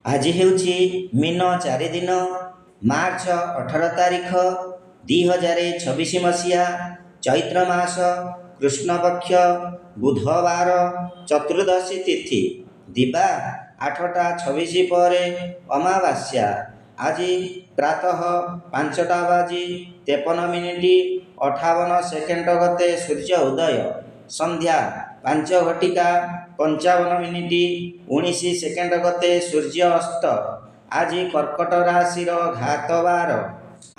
ଆଜି ହେଉଛି ମୀନ 4 ଦିନ, ମାର୍ଚ୍ଚ 18 ତାରିଖ, 2026 ମସିହା, ଚୈତ୍ର ମାସ କୃଷ୍ଣପକ୍ଷ, ବୁଧବାର, ଚତୁର୍ଦ୍ଦଶୀ ତିଥି, ଦିବା 8ଟା 26 ପରେ ଅମାବାସ୍ୟା। ଆଜି ପ୍ରାତଃ 5ଟା ବାଜି 53 ମିନିଟ୍ 58 ସେକେଣ୍ଡ ଗତେ ସୂର୍ଯ୍ୟ ଉଦୟ, ସନ୍ଧ୍ୟା 5 ଘଟିକା 55 ମିନିଟ୍ 19 ସେକେଣ୍ଡ ଗତେ ସୂର୍ଯ୍ୟ ଅସ୍ତ। ଆଜି କର୍କଟ ରାଶିର ଘାତବାର।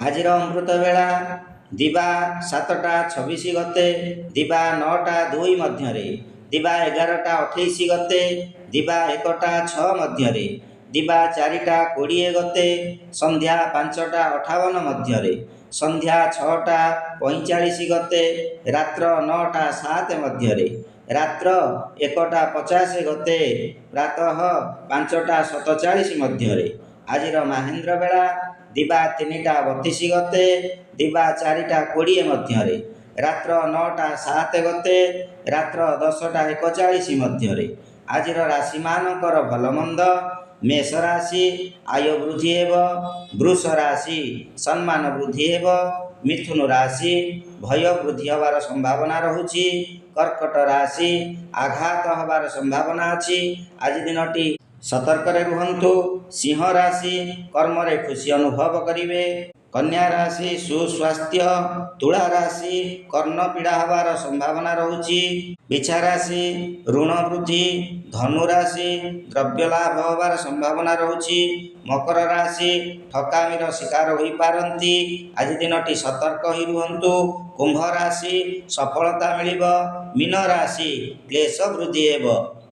ଆଜିର ଅମୃତ ବେଳା ଦିବା 7ଟା 26 ଗତେ ଦିବା 9ଟା 2 ମଧ୍ୟରେ, ଦିବା 11ଟା 28 ଗତେ ଦିବା 1ଟା 6 ମଧ୍ୟରେ, ଦିବା 4ଟା 20 ଗତେ ସନ୍ଧ୍ୟା 5ଟା 58 ମଧ୍ୟରେ, ସନ୍ଧ୍ୟା 6ଟା 45 ଗତେ ରାତ୍ର 9ଟା 7 ମଧ୍ୟରେ, ରାତ୍ର 1ଟା 50 ଗତେ ପ୍ରାତଃ 5ଟା 47 ମଧ୍ୟରେ। ଆଜିର ମାହେନ୍ଦ୍ର ବେଳା ଦିବା 3ଟା 32 ଗତେ ଦିବା 4ଟା 20 ମଧ୍ୟରେ, ରାତ୍ର 9ଟା 7 ଗତେ ରାତ୍ର 10ଟା 41 ମଧ୍ୟରେ। ଆଜିର ରାଶିମାନଙ୍କର ଭଲମନ୍ଦ: ମେଷ ରାଶି ଆୟ ବୃଦ୍ଧି ହେବ, ବୃଷ ରାଶି ସମ୍ମାନ ବୃଦ୍ଧି ହେବ, ମିଥୁନ ରାଶି ଭୟ ବୃଦ୍ଧି ହେବାର ସମ୍ଭାବନା ରହୁଛି, କର୍କଟ ରାଶି ଆଘାତ ହେବାର ସମ୍ଭାବନା ଅଛି। ଆଜି ଦିନଟି ସତର୍କରେ ରୁହନ୍ତୁ। ସିଂହ ରାଶି କର୍ମରେ ଖୁସି ଅନୁଭବ କରିବେ, କନ୍ୟା ରାଶି ସୁସ୍ୱାସ୍ଥ୍ୟ, ତୁଳା ରାଶି କର୍ଣ୍ଣ ପୀଡ଼ା ହେବାର ସମ୍ଭାବନା ରହୁଛି, ବିଛା ରାଶି ଋଣ ବୃଦ୍ଧି, ଧନୁ ରାଶି ଦ୍ରବ୍ୟ ଲାଭ ହେବାର ସମ୍ଭାବନା ରହୁଛି, ମକର ରାଶି ଠକାମିର ଶିକାର ହୋଇପାରନ୍ତି। ଆଜି ଦିନଟି ସତର୍କ ହୋଇ ରୁହନ୍ତୁ। କୁମ୍ଭ ରାଶି ସଫଳତା ମିଳିବ, ମୀନ ରାଶି କ୍ଲେଶ ବୃଦ୍ଧି ହେବ।